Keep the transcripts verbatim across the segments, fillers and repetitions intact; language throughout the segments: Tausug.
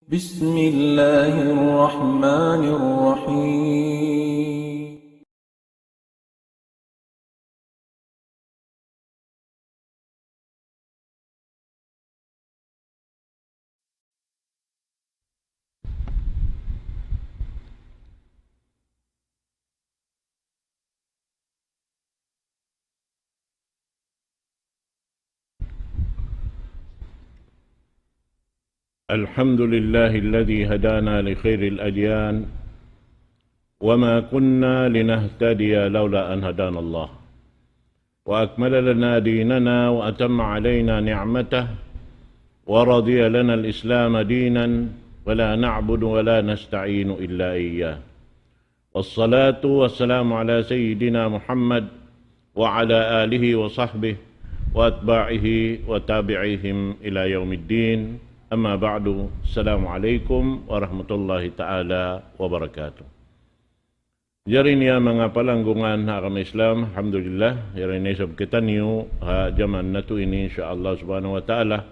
بسم الله الرحمن الرحيم. الحمد لله الذي هدانا لخير الأديان وما كنا لنهتدي لولا أن هدانا الله وأكمل لنا ديننا وأتم علينا نعمته ورضي لنا الإسلام دينا ولا نعبد ولا نستعين إلا إياه. والصلاة والسلام على سيدنا محمد وعلى آله وصحبه وأتباعه وتابعيهم إلى يوم الدين. أما بعد، السلام عليكم ورحمة الله تعالى وبركاته. Jari niya manga palanggungan ha agama Islam, alhamdulillah, yari na isab kitaniyu ha jaman natu' ini, insya Allah subhanahu wa ta'ala.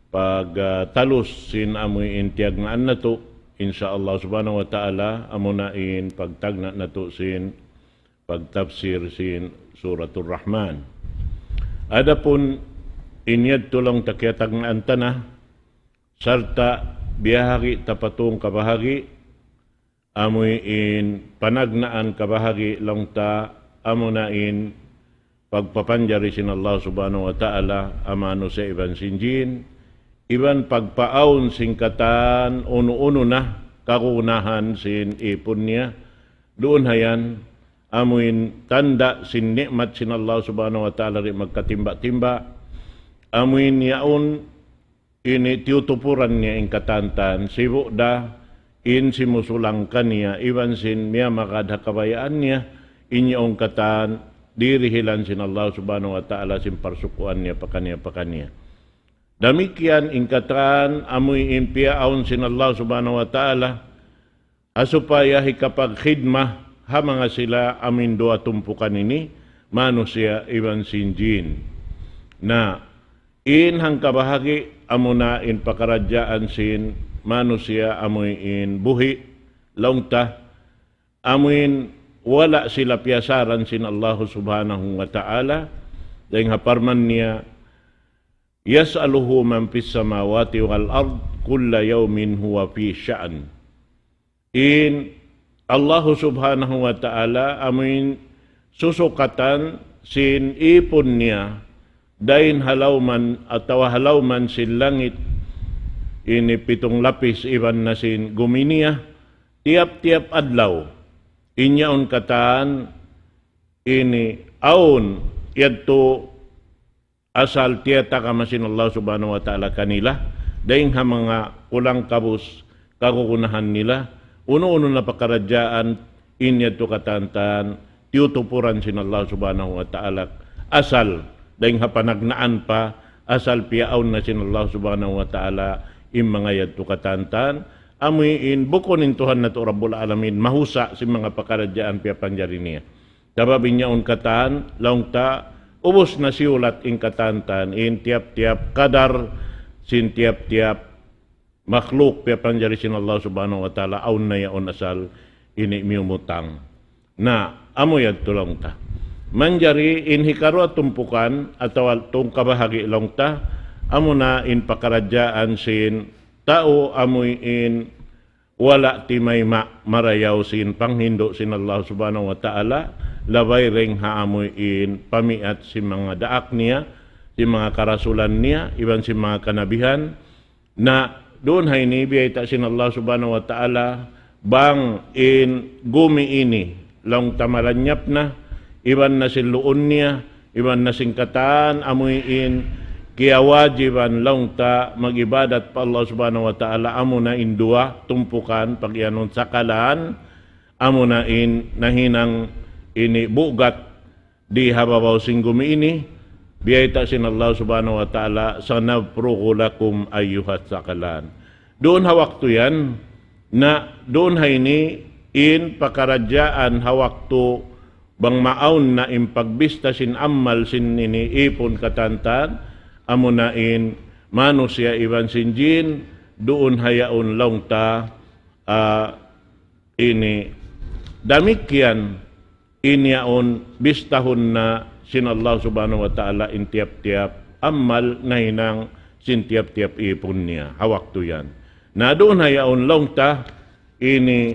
Pag, ah, talus sin amuin tiyagnaan natu', insya Allah subhanahu wa ta'ala, amuna in pagtagna' natu' sin pagtafsir sin Suratul Rahman. Adapun in yadtu laung ta kiyatagnaan ta na, sarta' biyahagi' ta pa tung kabahagi', amuin panagnaan kabahagi' laung ta, amuna in pagpapanjari sin Allah subhanahu wa ta'ala ha manusiya' iban sin jin, iban pagpaawn sin katan unu-unu na kagunahan sin ipun niya, duun hayan, amuin tanda' sin ni'mat sin Allah subhanahu wa ta'ala di' magkatimba-timba, amuin yaun ini tiyutupuran niya in katan-katan, sibu' da in simusulang kaniya, iban sin miyamagad ha kabayaan niya, in yaun katan dirihilan sin Allah subhanahu wa ta'ala sin parsukuan niya pakaniya-pakaniya. Damikkiyan in katan amuin piyaawn sin Allah subhanahu wa ta'ala, ha supaya hikapagkhidma ha manga sila amuin duwa tumpukan ini, manusiya' iban sin jin. Na, in hangkabahagi' amuna in pakaradjaan sin manusiya' amuin buhi', laung ta, amuin wala' sila piyasaran sin Allah subhanahu wa ta'ala, dayn ha parman niya, يسأله من في السماوات والأرض كل يوم هو في شأن. In Allah subhanahu wa ta'ala amuin susukatan sin ipun niya dayn ha lawman atawa ha lawman sin langit ini pitung lapis iban na sin gumi niya tiyap-tiyap adlaw. In yaun katan ini awn yadtu asal tiyatagama sin Allah subhanahu wa ta'ala kanila, dayn ha manga kulang kabus kagunahan nila, unu-unu na pakaradjaan in yadtu katan-katan, tiyutupuran sin Allah subhanahu wa ta'ala, asal, dayn ha panagnaan pa, asal piyaawn na sin Allah subhanahu wa ta'ala, in manga yadtu katan-katan, amuin bukun in Tuhan natu' Rabbul Alamin, mahusa' sin manga pakaradjaan piyapanjari niya. Sabab in yaun katan, laung ta, ubus na siyulat in katan-katan, in tiyap-tiyap kadar, sin tiyap-tiyap makhluk piyapanjari sin Allah subhanahu wa ta'ala, awn na yaun asal ini miyumutang. Na, amu yadtu laung ta. Manjari in hikaruwa tumpukan, atawa tung kabahagi' laung ta, amuna in pakaradjaan sin tau amuin wala' timayma' marayaw sin panghindu' sin Allah subhanahu wa ta'ala, labay dayn ha amuin pamiat sin manga daak niya, sin manga karasulan niya, iban sin manga kanabihan. Na duun ha ini biyayta' sin Allah subhanahu wa ta'ala, bang in gumi ini, laung ta malanyap na, iban na sin luun niya, iban na sin katan, amuin kiyawajiban laung ta mag-ibadat pa Allah subhanahu wa ta'ala, amuna in duwa tumpukan, pag-iyanun sakalan, amuna in nahinang ini bugat di ha babaw sin gumi ini, biyayta' sin Allah subhanahu wa ta'ala, سنفرغ لكم أيها الثقلان. Duun ha waktu yan, na duun ha ini in pakaradjaan ha waktu bang maawn na in pagbista sin amal sin ini ipun katan-katan, amuna in manusiya' iban sin jin, duun ha yaun laung ta, ah, ini damikkiyan in yaun bistahun na sin Allah Subhanahu wa Ta'ala in tiyap-tiyap amal nahinang sin tiyap-tiyap ipun niya ha waktu yan. Na duun ha yaun laung ta ini,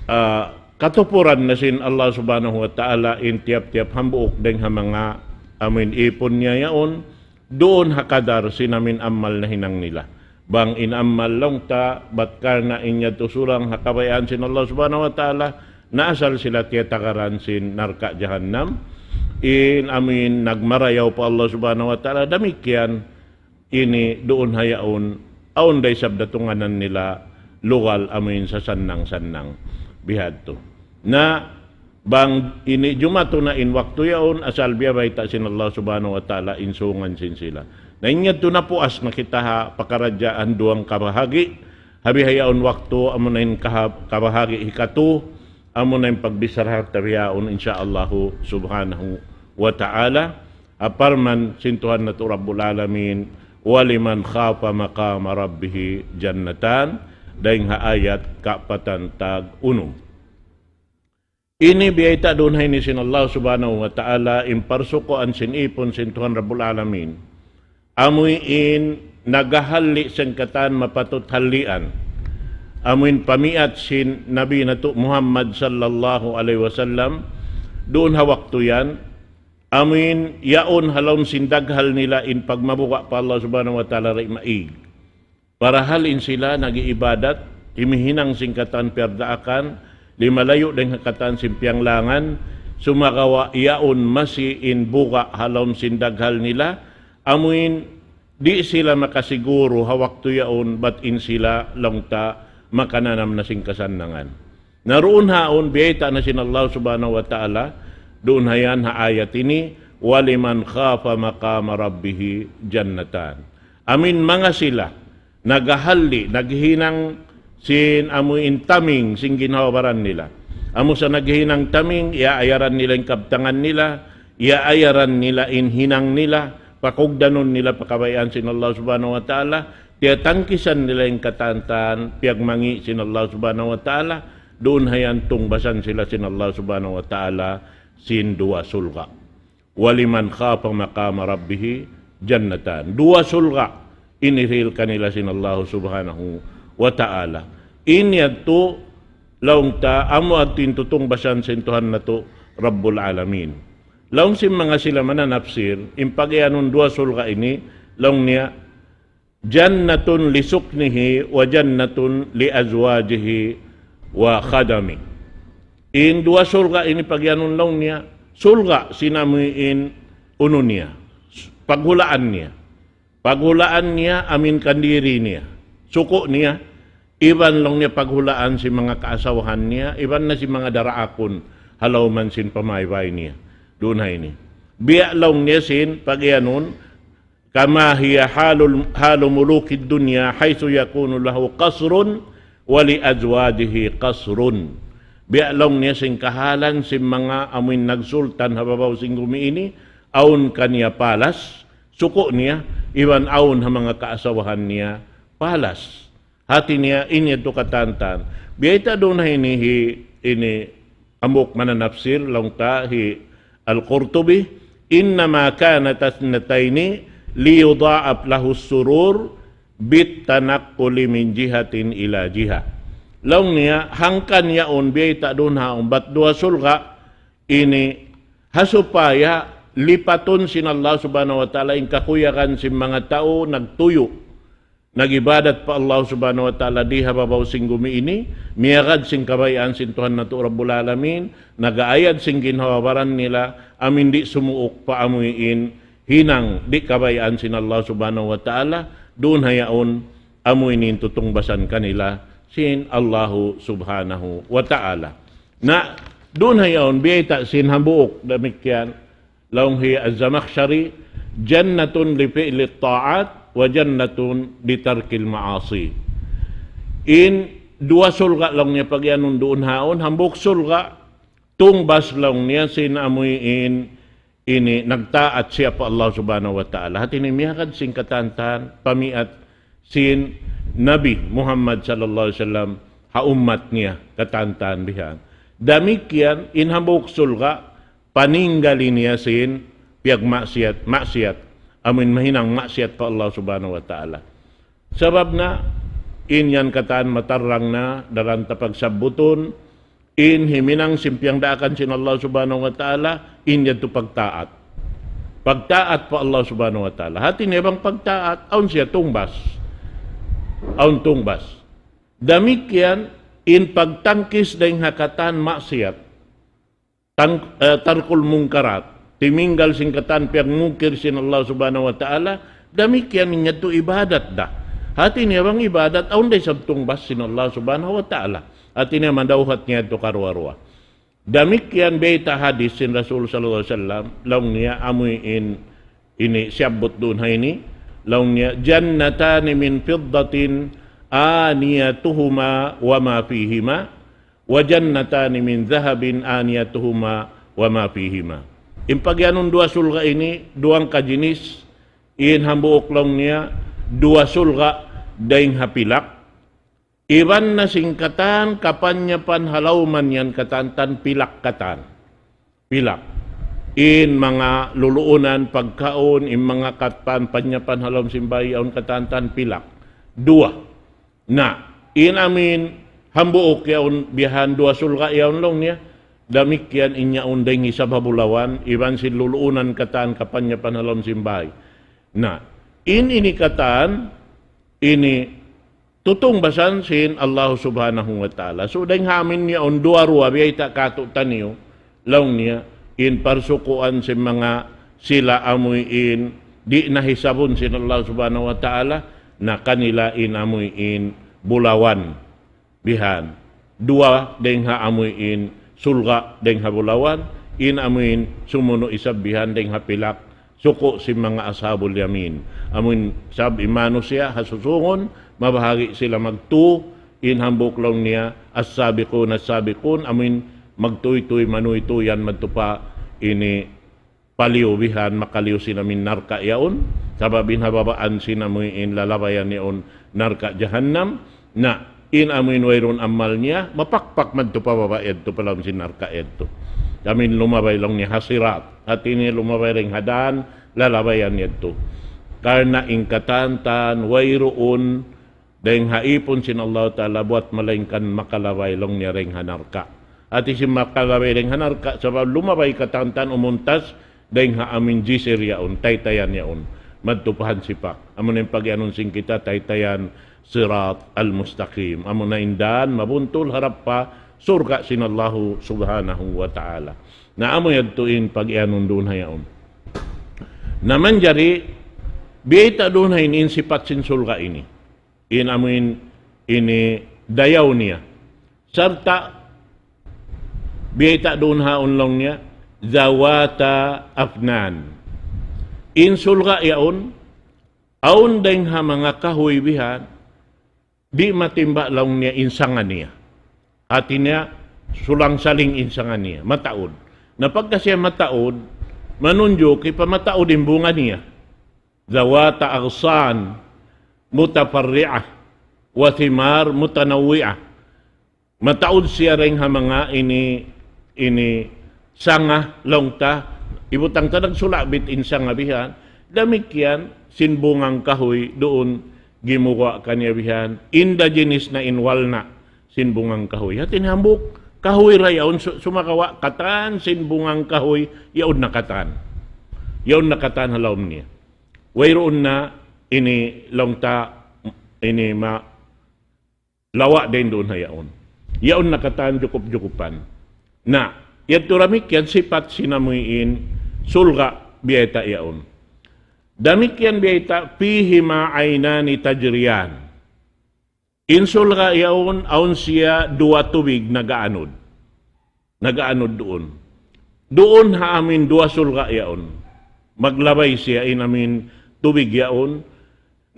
ah, katupuran na sin Allah Subhanahu wa Ta'ala in tiyap-tiyap hambuuk dayng ha manga amuin ipun niya yaun, duun ha kadar sin amuin amal nahinang nila. Bang in amal laung ta, bat karna' in yadtu surang ha kabayaan sin Allah Subhanahu wa Ta'ala, na asal sila tiyatagaran sin narka' jahannam, in amuin nagmarayaw pa Allah Subhanahu wa Ta'ala, damikkiyan ini duun ha yaun, awn da isab datunganan nila lugal amuin sasannang-sannang bihadtu. Na bang ini jumatu na in waktu yaun, asal biya' bayta' sin Allah Subhanahu wa Ta'ala in sungan sin sila. Na in yadtu napuas na kita ha pakaradjaan duwang kabahagi', ha bihaun waktu amuna in kahab-, kabahagi' hikatu, amuna in pagbichara ta bihaun, insya Allahu Subhanahu wa Ta'ala. Ha parman sin Tuhan natu' Rabbul Alamin, وَلِمَنْ خَافَ مَقَامَ رَبِّهِ جَنَّتَانِ, dayng ha ayat kaapatan tag unum. Ini biyayta' duun ha ini sin Allah Subhanahu wa Ta'ala, in parsukuan sin ipun sin Tuhan Rabbul Alamin. Amuin nagahalli' sin katan mapatut hallian. Amuin pamiat sin Nabi natu' Muhammad sallallahu alayhi wasallam, duun ha waktu yan, amuin yaun ha lawm sin daghal nila in pagmabuga' pa Allah Subhanahu wa Ta'ala di' maig. Parahal in sila nag-iibadat, himihinang sin katan piyardaakan, limalayu' dayng ha katan sin piyanglangan, sumagawa' yaun masi in buga' ha lawm sin daghal nila, amuin di' sila makasiguru ha waktu yaun bat in sila laung ta makananam na sin kasannangan. Na duun ha yaun biyayta' na sin Allah Subhanahu wa Ta'ala, duun ha yan ha ayat ini, وَلِمَنْ خَافَ مَقَامَ رَبِّهِ جَنَّتَانِ. Amuin manga sila, nagahalli', naghinang sin amuin taming sin ginhawa-baran nila. Amu sa naghinang taming, iyaayaran nila in kabtangan nila, iyaayaran nila in hinang nila, pakugdanun nila pa kabayaan sin Allah Subhanahu wa Ta'ala, tiyatangkisan nila in katantan, piyagmangi' sin Allah Subhanahu wa Ta'ala, duun ha yan tungbasan sila sin Allah Subhanahu wa Ta'ala, sin duwa surga'. وَلِمَنْ خَافَ مَقَامَ رَبِّهِ جَنَّتَانِ. Duwa surga' in hirihil kanila sin Allah Subhanahu wa Ta'ala. In yadtu laung ta amu yadtu in tutungbasan sin Tuhan natu' Rabbul Alamin. Laung sin manga sila mananapsir, in pagiyanun duwa surga' ini, laung niya, جَنَّةٌ لِسُكْنِهِ وَجَنَّةٌ لِأَزْوَاجِهِ وَخَدَمِهِ. In duwa surga' ini pagiyanun laung niya, surga' sin amuin unu niya, paghulaan niya. Paghulaan niya amuin kandiri niya, suku' niya, iban laung niya paghulaan sin manga kaasawahan niya, iban na sin manga daraakun ha lawm sin pamaybay niya. Duun ha ini. Biya' laung niya sin pagiyanun, كَمَا هِيَ حَالُ، حَالُ مُلُوكِ الدُّنْيَا حَيْثُ يَكُونُ لَهُ قَصْرٌ وَلِأَزْوَاجِهِ قَصْرٌ. Biya' laung niya sin kahalan sin manga amuin nagsultan ha babaw sin gumi ini, awn kaniya palas, suku' niya, iban awn ha manga kaasawahan niya palas. Hati niya, in yadtu katantan. Biyayta' duun ha ini hi, ini hambuuk mananapsir, laung ta hi Al-Qurtubi, إِنَّمَا كَانَتَا اثْنَتَيْنِ لِيُضَاعَفَ لَهُ السُّرُورُ بِالتَّنَقُّلِ مِنْ جِهَةٍ إِلَى جِهَةٍ. Laung niya, hangkan yaun biyayta' duun ha yaun bat duwa surga' ini, ha supaya lipatun sin Allah Subhanahu wa Ta'ala in kakuyagan sin manga tau nagtuyu', nag-ibadat pa Allah Subhanahu wa Ta'ala di ha babaw sin gumi ini, miyagad sin kabayaan sin Tuhan natu' Rabbul Alamin, nag-aayad sin ginhawa-baran nila, amuin di' sumuuk pa amuin hinang di' kabayaan sin Allah Subhanahu wa Ta'ala, duun ha yaun amuin in tutungbasan kanila sin Allahu Subhanahu wa Ta'ala. Na, duun ha yaun biyayta' sin hambuuk damikkiyan, laung hi Az-Zamakhshari, جَنَّةٌ لِفِعْلِ الطَّاعَاتِ وَجَنَّةٌ لِتَرْكِ الْمَعَاصِي. In duwa surga' laung niya pagiyanun duun ha yaun, hambuuk surga', tungbas laung niya sin amuin ini nagtaat siya pa Allah Subhanahu wa Ta'ala. Hati niya miyagad sin katantan, pamiat sin Nabi Muhammad sallallahu alayhi wasallam ha ummat niya katantan bihan. Damikkiyan in hambuuk surga' paninggali niya sin piyagmaksiyat, maksiyat, amuin mahinang maksiyat pa Allah Subhanahu wa Ta'ala. Sabab na in yan katan matarrang na daran ta pagsabbutun, in himinang sin piyangdaakan sin Allah Subhanahu wa Ta'ala, in yadtu pagtaat. Pagtaat pa Allah Subhanahu wa Ta'ala. Hati niya bang pagtaat, awn siya tungbas. Awn tungbas. Damikkiyan, in pagtangkis dayn ha katan maksiyat. Tang-, eh, tarkul mungkarat. Timinggal sin katan piyagmungkir sin Allah Subhanahu wa Ta'ala. Damikkiyan in yadtu ibadat da. Hati niya bang ibadat, awn da isab tungbas sin Allah Subhanahu wa Ta'ala. Hati niya madawhat niya yadtu karuwa-ruwa. Damikkiyan bayta' hadis sin Rasul sallallahu alayhi wasallam, laung niya amuin ini siyabbut duun ha ini, laung niya, جنتان من فضة آنيتهما وما فيهما، وجنتان من ذهب آنيتهما وما فيهما. In pagiyanun duwa surga' ini, duwang kajinis, in hambuuk laung niya, duwa surga' dayn ha pilak, iban na sin katan kapanyapan ha lawman yan katantan pilak katan. Pilak. In manga luluunan, pagkaun, in manga katan panyapan ha lawm sin bāy yaun katantan pilak. Duwa. Na, in amuin hambuuk yaun bihan duwa surga' yaun laung niya. Damikkiyan in yaun dayn isab ha bulawan, iban sin luluunan katan kapanyapan ha lawm sin bāy. Na, in ini katan, ini tutungbasan sin Allah Subhanahu wa Ta'ala. So, dayn ha amuin yaun duwa-ruwa, biyayta' kātu'niyu, laung niya, in parsukuan sin manga sila amuin, di' na hisabun sin Allah Subhanahu wa Ta'ala, na kanila in amuin bulawan. Bihan. Duwa dayn ha amuin surga' dayn ha bulawan, in amuin sumunu' isab bihan dayn ha pilak, suku' sin manga ashabul yamin. Amuin sab in manusiya' ha susungun, mabahagi' sila magtū, in hambuuk laung niya, السابقون السابقون, amuin magtūy-tūy manūy-tūy yan madtu pa ini paliyu bihan, makaliyu sin amuin narka' yaun, sabab in ha babaan sin amuin lalabayan yaun narka' jahannam, na in amuin wayruun amal niya, mapakpak madtu pa baba' yadtu pa lawm sin narka' yadtu. Amuin lumabay laung niya ha sirat, hati niya lumabay dayn ha dān, lalabayan yadtu. Karna' in katantan, wayruun, dayn ha ipun sin Allah Ta'ala buwat malaingkan makalabay laung niya dayn ha narka'. Hati sin makalabay dayn ha narka', sabab lumabay katantan umuntas dayn ha amuin jisir yaun, taytayan yaun. Madtu pa hansipak. Amuna in pagiyanun sin kita taytayan sirat al-mustaqim. Amuna in dān mabuntul harap pa surga' sin Allahu Subhanahu wa Ta'ala. Na amu yadtu in pagiyanun duun ha yaun. Na manjari, biyayta' duun ha ini in sipat sin surga' ini. In amuin ini dayaw niya. Sarta' biyayta' duun ha yaun laung niya, ذواتا أفنان. In surga' yaun, awn dayn ha manga kahuy bihan, di' matimba laung niya in sanga niya. Hati niya, sulang-saling in sanga niya, mataud. Na pagka siya mataud, manunjuki pa mataud in bunga niya. ذواتا أغصان متفرعة وثمار متنوعة. Mataud siya dayn ha manga ini, ini sanga laung ta, ibutang ta nagsulabit in sanga bihan, damikkiyan sin bungang kahuy duun gimuwa' kaniya bihan, indigenous na in walna sin bungang kahuy. Hati niya hambuuk kahuy ra yaun su-, sumagawa' katan sin bungang kahuy, yaun na katan. Yaun na katan ha lawm niya. Wayruun na ini laung ta ini ma-, lawa' dayn duun ha yaun. Yaun na katan jukup-jukupan. Na, yadtu damikkiyan sipat sin amuin surga' biyayta' yaun. Damikkiyan biyayta' فيهما عينان تجريان. In surga' yaun, awn siya duwa tubig nag-aanud. Nag-aanud duun. Duun ha amuin duwa surga' yaun. Maglabay siya in amuin tubig yaun.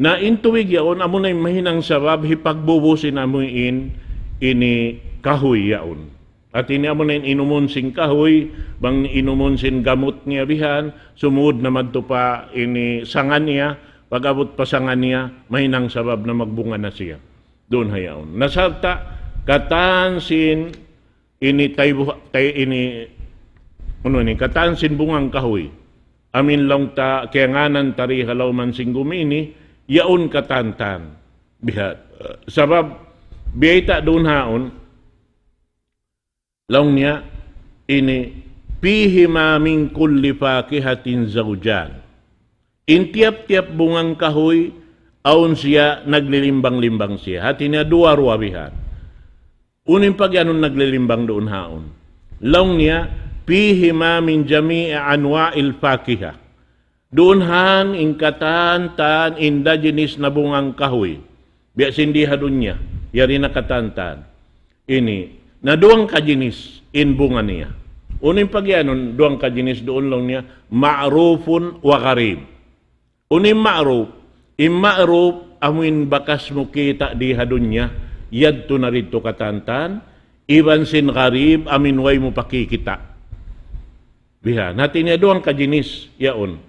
Na in tubig yaun, amuna in mahinang sabab hipagbubu' sin amuin ini kahuy yaun. Hati niya amuna in inumun sin kahuy, bang inumun sin gamut niya bihan, sumud na madtu pa ini sanga niya, Pag-abut pa sanga niya, mahinang sabab na magbunga na siya. Duun ha yaun. Na sarta', katan sin ini taybu-, tay-, ini, unu ini, katan sin bungang kahuy. Amin laung ta, kiyangānan ta di ha lawm sin gumi ini, yaun katantan. Biha-, sabab, biyayta' duun haun, laung niya, ini, فيهما من كل فاكهة زوجان. In tiyap-tiyap bungang kahuy, awn siya naglilimbang-limbang siya. Hati niya duwa-ruwa bihan. Unu in pagiyanun naglilimbang duun haun. Laung niya, فيهما من جميع أنواع الفاكهة. Duun han in katantan inda jinis na bungang kahuy. Biya' sin di ha dunya, yari na katantan. Ini, na duwang kajinis in bunga niya. Unu in pagiyanun, duwang kajinis duun laung niya, معروف وغريب. Unu in ma'ruf? In ma'ruf, amu in bakas mu kita' di ha dunya, yadtu na didtu katantan, iban sin gharib, amu in way mu pa kikita'. Biha, hati niya duwang kajinis, yaun.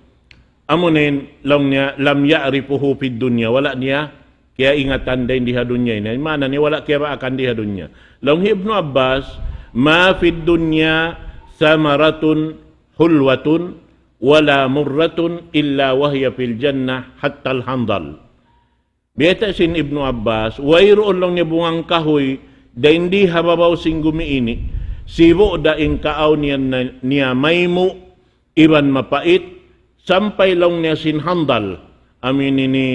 Amu na in, laung niya, لم يعرفه في الدنيا, wala' niya kiyaingatan dayn di ha dunya ini. Maana niya wala' kiyabaakan di ha dunya. Laung hi Ibnu Abbas, ما في الدنيا ثمرة حلوة ولا مرة إلا وهي في الجنة حتى الحنظل. Biyayta' sin Ibnu Abbas, wayruun laung niya bungang kahuy, dayn di ha babaw sin gumi ini, sibu' da in kaawn niya, niya maymu', iban mapait, sampay laung niya sin handal, amu in ini,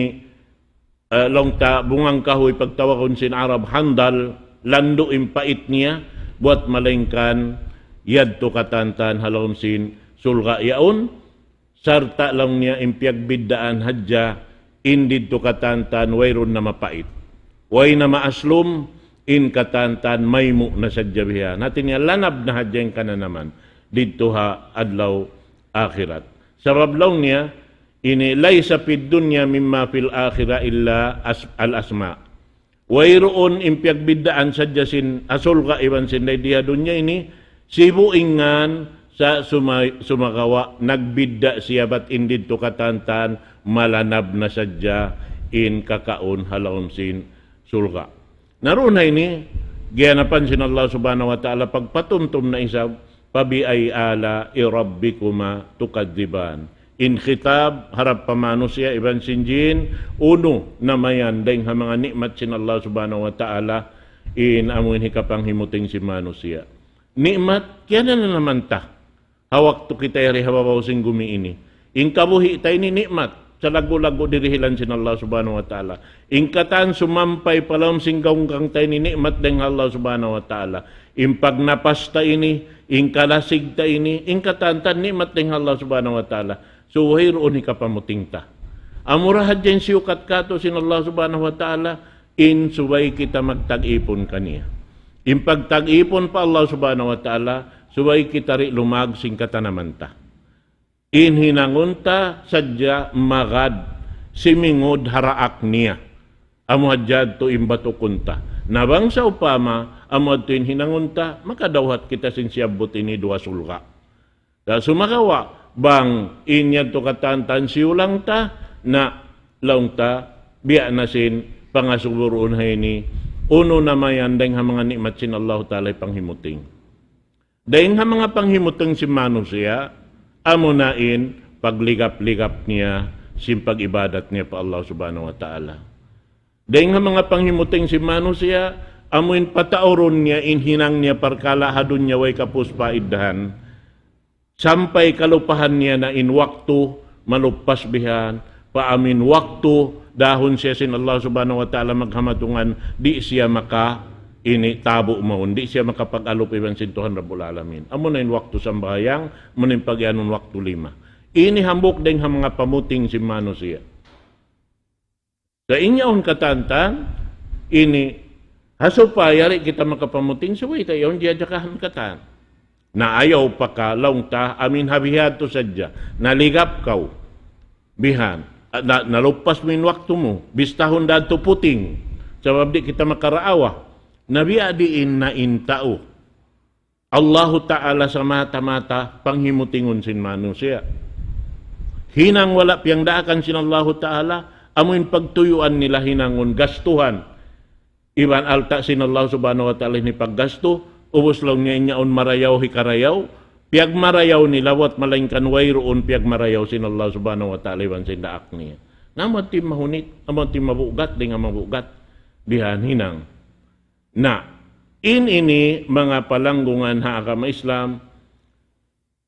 eh, laung ta bungang kahuy pagtawagun sin Arab handal, landu' in pait niya, buwat malaingkan, yadtu katantan ha lawm sin surga' yaun, sarta' laung niya in piyagbiddaan hadja, in didtu katantan wayruun na mapait. Way na maaslum, in katantan maymu' na sadja biha. Hati niya lanab na hadja in kananaman didtu ha adlaw akhirat. Sabab laung niya, ini, ليس في الدنيا مما في الآخرة إلا أس-، الأسماء. Wayruun in piyagbiddaan sadja sin ha surga' iban sin dayn di ha dunya ini, sibu' in ngan sa suma-, sumagawa' nagbidda' siya bat in didtu katantan malanab na sadja in kakaun ha lawm sin surga'. Na duun ha ini, giyanapan sin Allah Subhanahu wa Ta'ala pagpatumtum na isab, فبأي آلاء ربكما تكذبان. In khitab harap pa manusiya' iban sin jin, unu na mayan dayng ha manga ni'mat sin Allah Subhanahu wa Ta'ala, in amu in hikapanghimuting sin manusiya'. Ni'mat, kiyana na naman ta. Ha waktu kita yari ha babaw sin gumi ini. In kabuhi' ta ini ni'mat. Sa laggu'-laggu' dirihilan sin Allah Subhanahu wa Ta'ala. In katan sumampay pa lawm sin gaunggang ta ini ni'mat dayng ha Allah Subhanahu wa Ta'ala. In pagnapas ta ini, in kalasig ta ini, in katan ta ni'mat dayng ha Allah Subhanahu wa Ta'ala. So, wayruun hikapamuting ta. Amura hadja in siyukat katu' sin Allah Subhanahu wa Ta'ala, in subay kita magtag-ipun kaniya. In pagtag-ipun pa Allah Subhanahu wa Ta'ala, subay kita di' lumag sin katanaman ta. In hinangun ta sadja magad simingud ha daak niya. Amu hadja yadtu in batukun ta. Na bang sawpama, amu yadtu in hinangun ta, makadawhat kita sin siyabbut ini duwa surga'. Sa sumagawa', bang in yadtu katan-katan siyulang ta, na laung ta, biya' na sin pangasubu duun ha ini, unu na mayan dayng ha manga ni'mat sin Allahu Ta'ala hipanghimuting. Dayng ha manga panghimuting sin manusiya', amuna in pagligap-ligap niya sin pag-ibadat niya pa Allah Subhanahu wa Ta'ala. Dayng ha manga panghimuting sin manusiya', amu in pataurun niya in hinang niya parkala' ha dunya way kapūs-paidahan. Sampay kalupahan niya na in waktu maluppas bihan, pa amu in waktu dahun siya sin Allah Subhanahu wa Ta'ala maghamatungan, di' siya maka ini tabu' mawn, di' siya makapag-alup iban sin Tuhan Rabbul Alamin. Amuna in waktu sambahayang, amuna in pagiyanun waktu lima. Ini hambuuk dayng ha manga pamuting sin manusiya'. Sa' in yaun katan-katan, ini, ha supaya di' kita makapamuting, subay ta yaun diyajakahan katan. Na ayaw pa ka, laung ta, amu in ha bihadtu sadja. Naligap kaw. Bihan. Na, naluppas mu in waktu mu. Bistahun da tu puting. Sabab di' kita makaraawa. Na biya' diin na in tau. Allahu Ta'ala sa mata-mata panghimutingun sin manusiya'. hinang wala' piyangdaakan sin Allahu Ta'ala, amuin pagtuyuan nila hinangun gastuhan. Iban alta' sin Allah Subhanahu wa Ta'ala ini paggastu, ubus laung niya in yaun marayaw hikarayaw, piyagmarayaw nila buwat malaingkan wayruun piyagmarayaw sin Allah Subhanahu wa Ta'ala iban sin daak niya. Na amu ti mahunit, amu ti mabugat, di' nga mabugat. Bihan hinang. Na, in ini manga palanggungan ha agama Islam,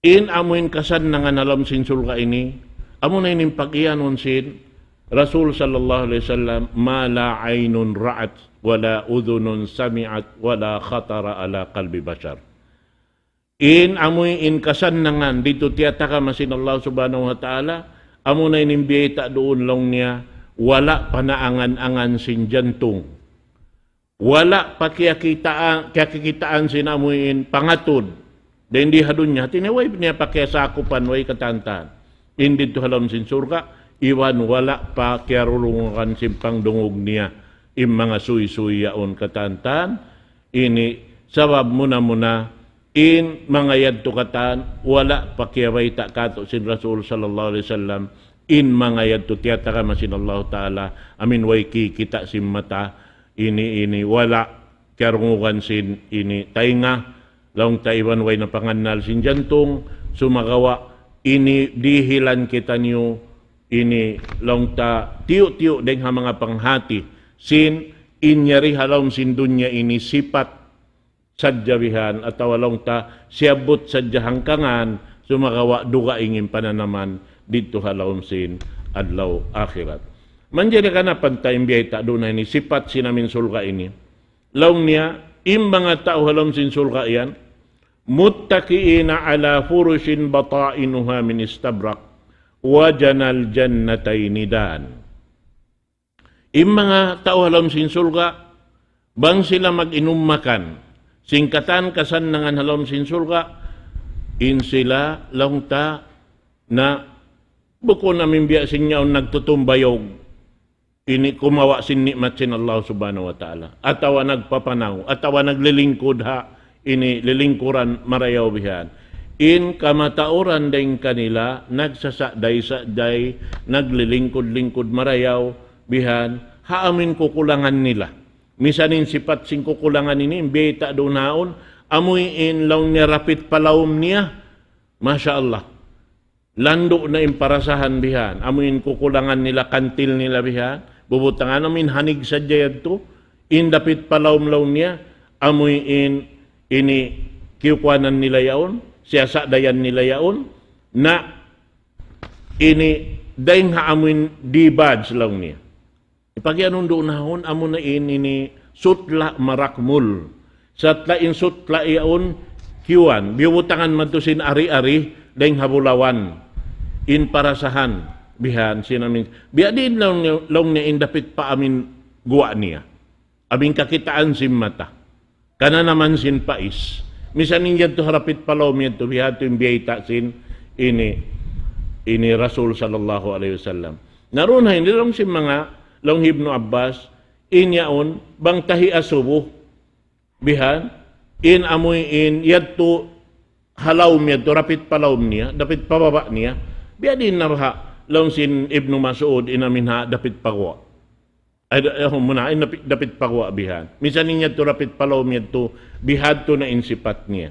in amuin kasannangan ha lawm sin surga' ini, amu na ini in pag-iyanun sin Rasul sallallahu alayhi wasallam, ما لا عين رأت ولا أذن سمعت ولا خطر على قلب بشر. In amuin kasannangan didtu tiyatagama sin Allah Subhanahu wa Ta'ala, amu na ini in biyayta' duun laung niya, wala' pa naangan-angan sin jantung. Wala' pa kiyakitaan, kiyakitaan sin amuin pangatud. Dayn di ha dunya, hati niya way niya pa kiyasakupan, way katantan. In didtu ha lawm sin surga', iban wala' pa kiyarurungugan sin pangdungug niya. In manga suysuy yaun katantan, ini sabab muna-muna, in manga yadtu katan, wala' pa kiyabayta' katu' sin Rasul sallallahu alayhi wasallam, in manga yadtu tiyatagama sin Allah Ta'ala, amuin way kikita' sin mata, ini, ini, wala' kiyarungugan sin ini taynga, laung ta iban way na pangannal sin jantung, sumagawa' ini dihilan kitaniyu, ini laung ta tiyu'-tiyu' dayng ha manga panghati, sin in yari ha lawm sin dunya ini sipat sadja bihan, atawa laung ta siyabbut sadja hangkangan, sumagawa' dugaing in pananaman didtu ha lawm sin adlaw akhirat. Manjari kanapan ta in biyayta' duun ini sipat sin amuin surga' ini. Laung niya, in manga tau ha lawm sin surga' yan, متكئين على فرش بطائنها من استبرق وجنى الجنتين دان. In manga tau ha lawm sin surga', bang sila mag-inum makan, sin katan kasannangan ha lawm sin surga', in sila laung ta na bukun amuin biya' sin yaun nagtutumbayug, ini kumawa' sin ni'mat sin Allah Subhanahu wa Ta'ala. Atawa nagpapanaw, atawa naglilingkud ha, ini lilingkuran marayaw bihan. In kamatauran dayng kanila, nagsasa'day-sa'day, naglilingkud-lingkud marayaw bihan, ha amuin kukulangan nila. Misan in sipat sin kukulangan ini, in biyayta' duun haun, amuin laung niya rapit pa lawm niya. Masha Allah. Landu' na in parasahan bihan. Amuin kukulangan nila, kantil nila bihan. Bubutangan amuin hanig sadja yadtu. In dapit pa lawm laung niya. Amuin ini kiyukuanan nila yaun. Siyasa'dayan nila yaun. Na ini dayng ha amuin dibaj laung niya. Ipagiyanun duun haun, amu na in ini sutla' marakmul. Sutla' in sutla' yaun kiyuan, biyubutangan madtu sin ari-ari, dayng ha bulawan. In parasahan, bihan, sin amuin. Biya' diin laung niya, laung niya in dapit pa amuin guwa' niya. Amuin kakitaan sin mata. Kananaman sin pais. Misan in yadtu ha rapit pa lawm yadtu, bihadtu in biyayta' sin ini, ini Rasul sallallahu alayhi wasallam. Na duun ha ini laung sin manga, laung Ibnu Abbas, in yaun, bang tahi asubu, bihan, in amuin yadtu ha lawm yadtu, rapit pa lawm niya, dapit pa baba' niya, biya' diin na baha', laung sin Ibnu Mas'ud, in amuin ha, dapit pa guwa'. Ay, da-, eh, muna, in dapit, dapit pa guwa' bihan. Misan in yadtu rapit pa lawm yadtu, bihadtu na in sipat niya.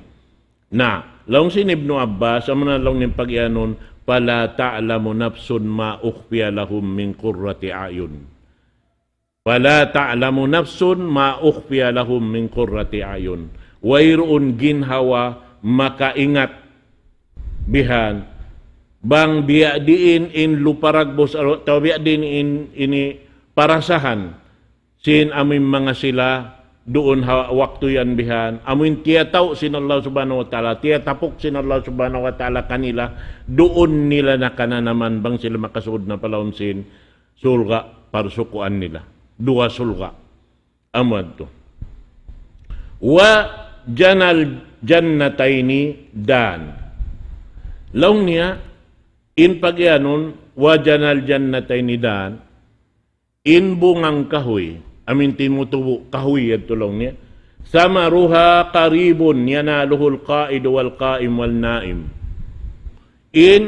Na, laung sin Ibnu Abbas, amu na laung niya in pagiyanun, فلا تعلم نفس ما أخفي لهم من قرة أعين. فلا تعلم نفس ما أخفي لهم من قرة أعين. Wayruun ginhawa makaingat bihan. Bang biya' diin in luparagbus, atawa biya' diin in ini parasahan sin amuin manga sila duun ha waktu yan bihan. Amuin tiyatau' sin Allah Subhanahu wa Ta'ala, tiyatapuk sin Allah Subhanahu wa Ta'ala kanila, duun nila na kananaman bang sila makasud na pa lawm sin surga' parsukuan nila. Duwa surga'. Amu yadtu. وجنى الجنتين دان. Laung niya, in pagiyanun, وجنى الجنتين دان, in bunga kahuy, amuin timutubu' kahuy yadtu laung niya. ثمرها قريب يناله القاعد والقائم والنائم. In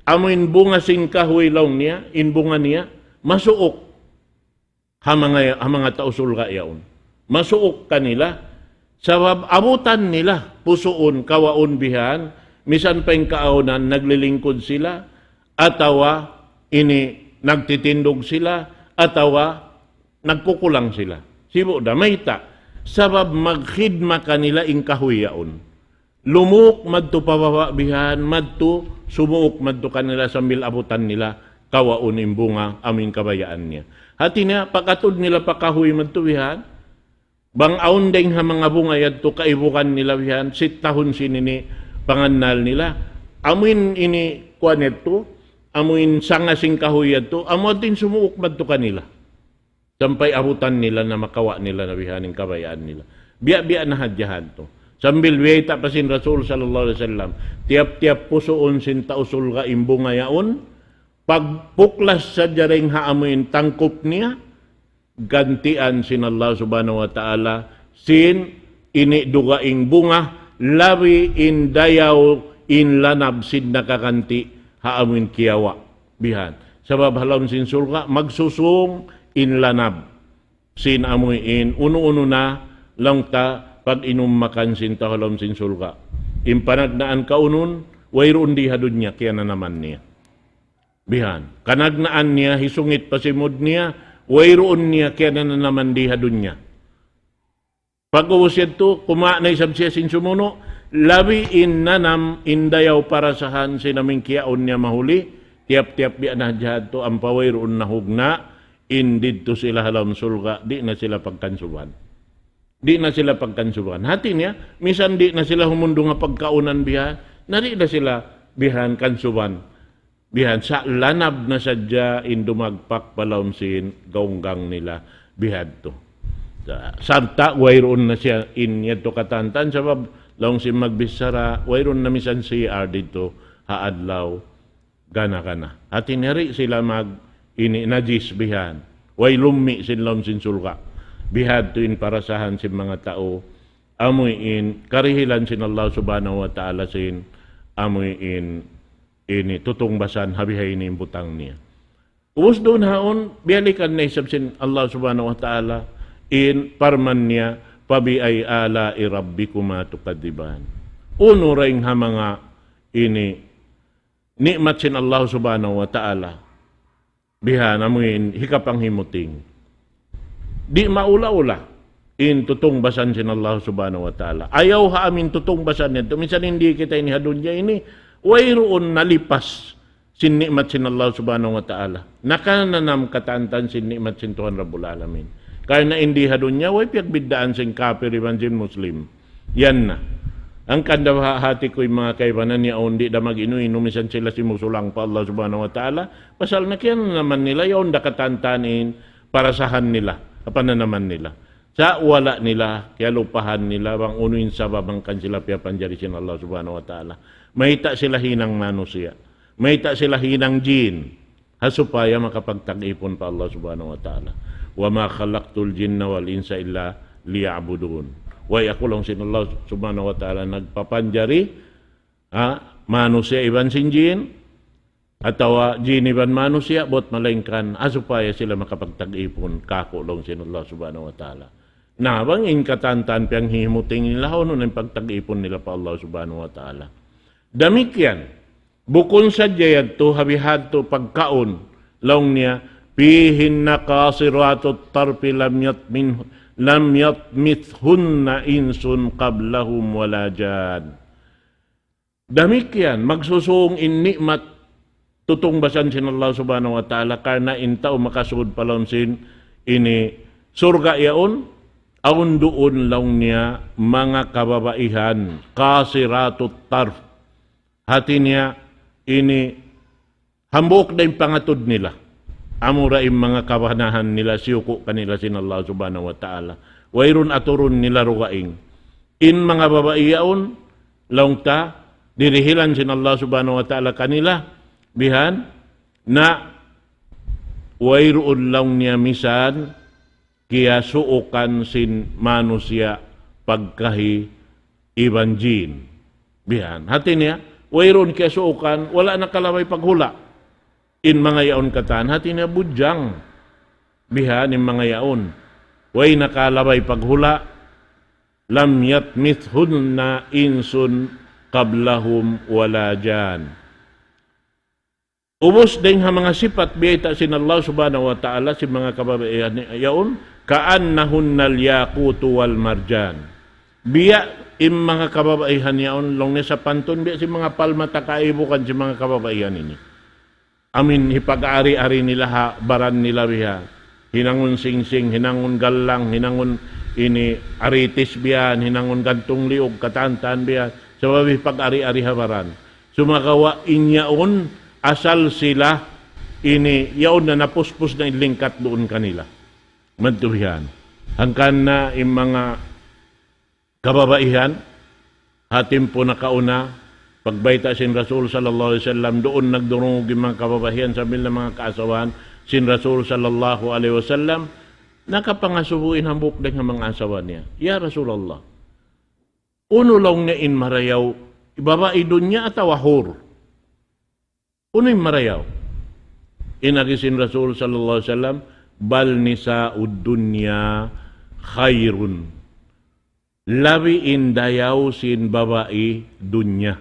amu in bunga sin kahuy laung niya, in bunga niya, masuuk ha manga, ha manga tau surga' yaun. Masuuk kanila, sabab abutan nila, pusuun, kawaun bihan, misan pa in kaawnan, naglilingkud sila, atawa ini nagtitindug sila, atawa nagkukulang sila. Sibu' da, mayta', sabab magkhidma kanila in kahuy yaun. Lumuuk madtu pababa' bihan, madtu, sumuuk madtu kanila sambil abutan nila, kawaun in bunga, amu in kabayaan niya. Hati niya, pag-atud nila pa kahuy madtu bihan, bang awn dayng ha manga bunga yadtu kaibugan nila bihan, sittahun sin ini pangannal nila. Amu in ini kuwan yadtu, amu in sanga sin kahuy yadtu, amu yadtu in sumuuk madtu kanila. Sampay abutan nila na makawa' nila na bihan in kabayaan nila. Biya'-biya' na hadja hadtu. Sambil biyayta' pa sin Rasul sallallahu alayhi wasallam, tiyap-tiyap pusuun sin tau surga' in bunga yaun, pagpuklas sadja dayng ha amu in tangkup niya, gantian sin Allah subhanahu wa ta'ala, sin ini dugaing bunga, labi in dayaw in lanab sin nakaganti ha amu in kiyawa'. Bihan. Sabab ha lawm sin surga', magsusung in lanab. Sin amu in unu-unu na laung ta pag-inum makan sin tau ha lawm sin surga'. In panagnaan kaunun, wayruun di ha dunya, kiyananaman niya. Bihan. Kanagnaan niya, hisungit pa simud niya, wayruun niya, kiyananaman di ha dunya. Pag'ubus yadtu, kumawa' na isab siya sin sumunu', labi in nanam, in dayaw parasahan sin amu in kiyaun niya mahuli, tiyap-tiyap biya' na hadja hadtu ampa wayruun na hugna', in didtu sila ha lawm surga', di' na sila pagkansuban. Di' na sila pagkansuban. Hati niya, misan di' na sila humundung ha pagkaunan bihan, na di' na sila bihan kansuban. Bihan sa' lanab na sadja in dumagpak pa lawm sin gaunggang nila bihadtu. Sa-, sarta' wayruun na siya in yadtu katantan sabab laung sin magbichara, wayruun na misan C R didtu ha adlaw gana-gana. Hati niya di' sila mag ini najis bihan. Way lummi' sin lawm sin surga'. Bihadtu in parasahan sin manga tau. Amu in karihilan sin Allah subhanahu wa ta'ala sin amu in ini tutungbasan ha bihaini in butang niya. Ubus duun haun, biyalikan na isab sin Allah subhanahu wa ta'ala in parman niya, فَبِأَيِّ آلَاءِ رَبِّكُمَا تُكَذِّبَانِ. Unu dayng ha manga ini ni'mat sin Allah subhanahu wa ta'ala. Bihan amu in hikapanghimuting. Di' maula-ula in tutungbasan sin Allah subhanahu wa ta'ala. Ayaw ha amu in tutungbasan yadtu. Misan di' kita ini ha dunya ini, wayruun nalipas sin ni'mat sin Allah subhanahu wa ta'ala. Nakananam katantan sin ni'mat sin Tuhan Rabbul Alamin. Karna' di ha dunya, way piyagbiddaan sin kapir iban sin Muslim. Yan na. Hangkan da ha-, hati ku in manga kaibanan yaun di' da mag-inu-inu misan sila simusulang pa Allah subhanahu wa ta'ala. Pasal na kiyananaman nila yaun da katantan in parasahan nila, kapananaman nila. Sa' wala' nila, kiyalupahan nila, bang unu in sabab hangkan sila piyapanjari sin Allah subhanahu wa ta'ala. Mayta' sila hinang manusiya'. Mayta' sila hinang jin. Ha supaya makapagtag-ipun pa Allah subhanahu wa ta'ala. وَمَا خَلَقْتُ الْجِنَّ وَالْإِنسَ إِلَّا لِيَعْبُدُونِ. Way aku laung sin Allah subhanahu wa ta'ala nagpapanjari, ha, manusiya' iban sin jin, atawa jin iban manusiya', bat malaingkan, ha supaya sila makapagtag-ipun kāku' laung sin Allah subhanahu wa ta'ala. Na, bang in katantan piyanghihimuting nila, unu na in pagtag-ipun nila pa Allah subhanahu wa ta'ala. Damikkiyan, bukun sadja yadtu ha bihadtu pagkaun, laung niya, فِيهِنَّ قَاصِرَاتُ الطَّرْفِ لَمْ يَطْمِثْ-، لَمْ يَطْمِثْهُنَّ إِنسٌ قَبْلَهُمْ وَلَا جَانٌّ. Damikkiyan, magsusung in ni'mat tutungbasan sin Allah subhanahu wa ta'ala karna' in tau makasud pa lawm sin ini surga' yaun, awn duun laung niya manga kababaihan, قَاصِرَاتُ الطَّرْفِ. Hati niya ini hambuuk da in pangatud nila. Amura in manga kabanahan nila, siyuku' kanila sin Allah subhanahu wa ta'ala. Wayruun aturun nila dugaing. In manga babai yaun, laung ta, dirihilan sin Allah subhanahu wa ta'ala kanila, bihan, na wayruun laung niya misan, kiyasuukan sin manusiya' pagkahi iban jin. Bihan. Hati niya, Wayruun kiyasuukan, wala' nakalabay paghula'. In manga yaun katan, hati niya budjang. Bihan in manga yaun. Way nakalabay paghula', لم يطمثهن إنس قبلهم ولا جان. Ubus dayng ha manga sipat biyayta' sin Allah Subhanahu wa Ta'ala sin manga kababaihan yaun, كأنهن الياقوت والمرجان. Biya' in manga kababaihan yaun, laung niya sapantun, biya' sin manga palmata kaibugan sin manga kababaihan ini. Amin hipag-ari-ari nila ha baran nila biha. Hinangun singsing, hinangun gallang, hinangun ini aritis bihan, hinangun gantung liug, katan-katan bihan. Sabab hipag-ari-ari ha baran. Sumagawa' in yaun asal sila ini yaun na napuspus na in lingkat duun kanila. Madtu bihan. Hangkan na in manga kababaihan, ha timpu nakauna, pagbayta' sin Rasul sallallahu alayhi wasallam, duun nagdurungug in manga kababaihan sambil na manga kaasawahan sin Rasul sallallahu alayhi wasallam, nakapangasubu in hambuuk dayng ha manga asawa niya. "Ya Rasulullah, unu laung niya in marayaw, babai dunya atawa hur? Unu in marayaw?" In agi sin Rasul sallallahu alayhi wasallam, "بل نساء الدنيا خير." Labi in dayaw sin babai dunya.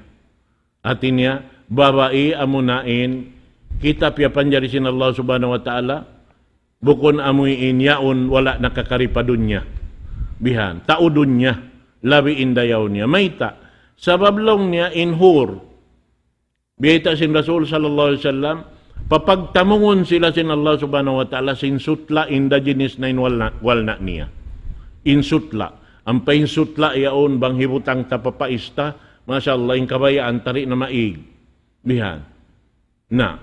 Hati niya, babai amuna in kita piyapanjari sin Allah Subhanahu wa Ta'ala, bukun amuin yaun wala' nakakari pa dunya. Bihan, tau dunya, labi in dayaw niya. Mayta', sabab laung niya in hur. Biyayta' sin Rasul sallallahu alayhi wasallam, papagtamungun sila sin Allah Subhanahu wa Ta'ala sin sutla' inda jinis na in walna', walna' niya. In sutla'. Ampa in sutla' yaun bang hibutang ta pa paista, masha Allah, in kabayaan ta di' na maig. Bihan. Na,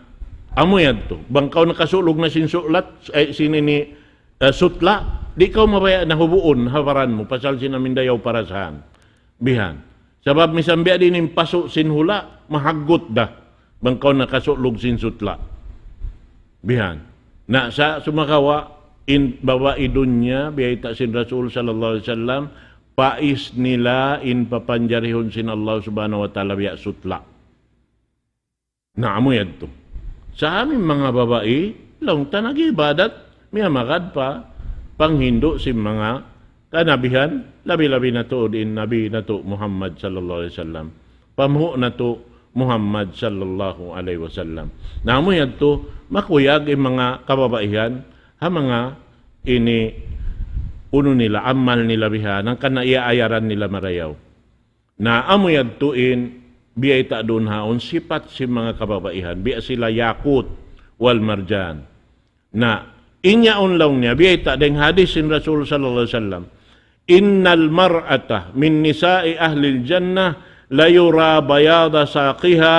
amu yadtu. Bang kaw nakasulug na sin sulat, eh, sin ini, eh, sutla', di' kaw mabaya' na hubuun ha baran mu, pasal sin amin dayaw parasahan. Bihan. Sabab misan biya' diin in pasu' sin hula', mahaggut da. Bang kaw nakasulug sin sutla'. Bihan. Na sa sumagawa', in babai dunya, biyayta' sin Rasul sallallahu alayhi wasallam, pais nila in papanjarihun sin Allah Subhanahu wa Ta'ala biya' sutla'. Na amu yadtu. Sa amin manga babai, laung ta nag-ibadat, miyamagad pa panghindu' sin manga kanabihan, labi-labi na tuud in Nabi natu' Muhammad sallallahu alayhi wasallam. Pamuhu' natu' Muhammad sallallahu alayhi wasallam. Na amu yadtu, makuyag in manga kababaihan, ha manga ini unu nila, amal nila bihan, hangkan na iyaayaran nila marayaw. Na amu yadtu in biyayta' duun haun sipat sin manga kababaihan, biya' sila yakut wal marjan. Na in yaun laung niya, biyayta' dayng hadis sin Rasul sallallahu alayhi wasallam, إن المرأة من نساء أهل الجنة ليرى بياض ساقها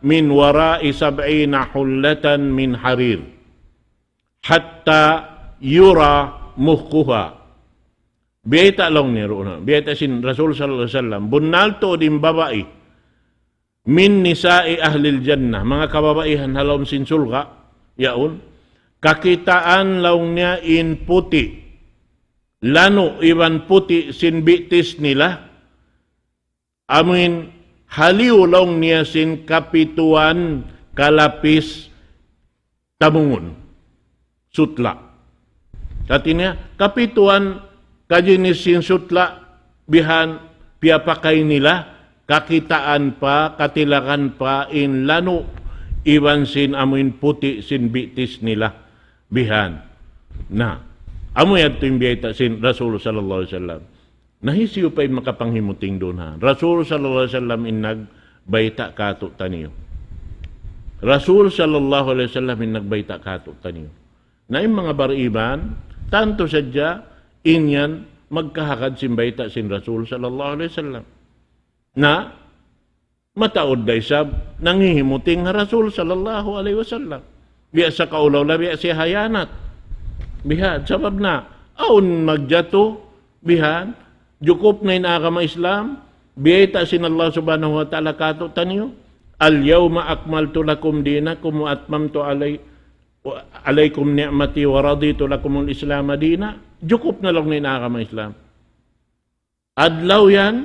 من وراء سبعين حلة من حرير حتى يرى مخها. Biyayta' laung niya duun, biyayta' sin Rasul sallallahu alayhi wasallam, bunnal tuud in babai, من نساء أهل الجنة, manga kababaihan ha lawm sin surga', yaun, kakitaan laung niya in puti', lanu' iban puti' sin bitis nila, amuin haliyu laung niya sin kapituan kalapis tamungun. Sutla'. Hati niya, kapituan kajinis sin sutla' bihan piyapakay nila, kakitaan pa, katilagan pa in lanu' iban sin amuin puti' sin bitis nila bihan. Na, amu yadtu in biyayta' sin Rasul sallallahu alayhi wasallam. Na hisiyu pa in makapanghimuting duun ha? Rasul sallallahu alayhi wasallam in nagbayta' kātu'niyu. Rasul sallallahu alayhi wasallam in nagbayta' kātu'niyu. Na in manga bariman, tantu sadja in yan magkahagad sin bayta' sin Rasul sallallahu alayhi wasallam. Na mataud da isab nanghihimuting ha Rasul sallallahu alayhi wasallam. Biya' sa kaulaw la, biya' siya hiyanat. Bihan, sabab na, awn magjatu, bihan, jukup na in agama Islam, biyayta' sin Allah subhanahu wa ta'ala kātu'niyu, اليوم أكملت لكم دينكم وأتممت علي-، عليكم نعمتي ورضيت لكم الإسلام دينا. Jukup na laung niya in agama Islam. Adlaw yan,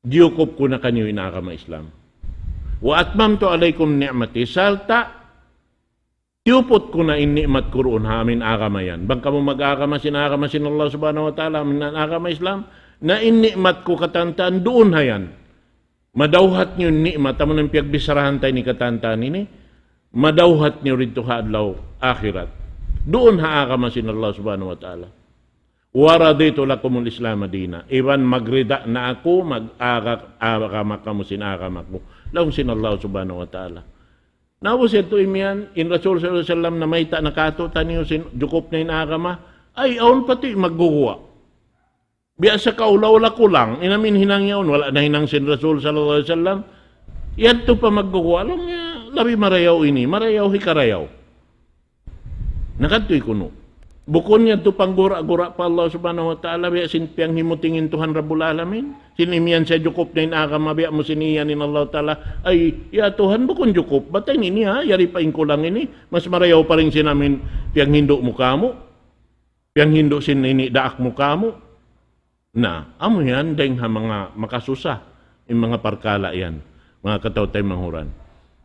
diyukup ku na kaniyu in agama Islam. وأتممت عليكم نعمتي, sarta' tiyuput ku na in ni'mat ku duun ha amin agama yan. Bang kamu mag-agama sin agama sin Allah Subhanahu wa Ta'ala, amin agama Islam, na in ni'mat ku katan-katan duun ha yan. Madawhat niyu in ni'mat, amu na in piyagbisarahan ta ini katan-katan ini, madawhat niyu didtu ha adlaw akhirat. Duun ha agama sin Allah Subhanahu wa Ta'ala. ورضيت لكم الإسلام دينا. Iban magrida na aku, mag-aga-, agama kamu sin agama ku. Laung sin Allah Subhanahu wa Ta'ala. Na ubus yadtu imiyan, in Rasul sallallahu alayhi wasallam namayta' na kātu'niyu sin jukup na in agama, ay awn pa ti' magguguwa'. Biya' sa kaula-ula kulang, in amin hinang yaun, wala' nahinang sin Rasul sallallahu alayhi wasallam. Yadtu pa magguguwa', laung niya, labi marayaw ini, marayaw hikarayaw. Na kadtu kunu'. Bukun yadtu panggura-gura pa Allah Subhanahu wa Ta'ala, biya' sin piyanghimuting in Tuhan Rabbul Alamin. Sin imiyan siya jukup na in agama, biya' mu sin iyan in Allah Ta'ala. Ay, ya Tuhan, bukun jukup. Bat ini niya, yari pa in kulang ini. Mas marayaw pa dayn sin amin piyanghindu' mu kāmu'. Piyanghindu' sin ini daak mu kāmu'. Na, amu yan, dayng ha manga makasusa, in manga parkala' yan, manga kataw-taymanghuran.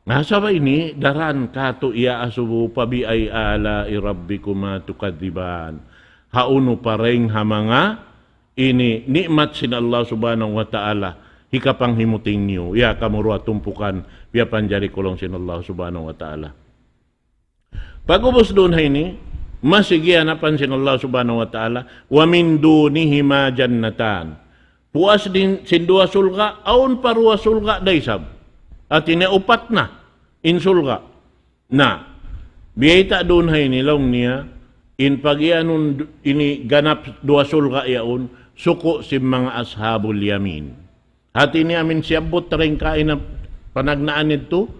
Na, sabab ini, daran katu' iyaasubu, فبأي آلاء ربكما تكذبان. Hawnu pa dayng ha manga ini ni'mat sin Allah Subhanahu wa Ta'ala, hikapanghimuting niyu, ya kamu duwa tumpukan, piyapanjari ku laung sin Allah Subhanahu wa Ta'ala. Pag'ubus duun ha ini, masi giyanapan sin Allah Subhanahu wa Ta'ala, ومن دونهما جنتان. Puas dayn sin duwa surga', awn pa duwa surga' da isab. Hāti niya upat na in surga'. Na, biyayta' duun ha ini laung niya, in pagiyanun du-, ini ganap duwa surga' yaun, suku' sin manga ashabul yamin. Hāti niya amin siyabbut dayn kaina panagnaan yadtu,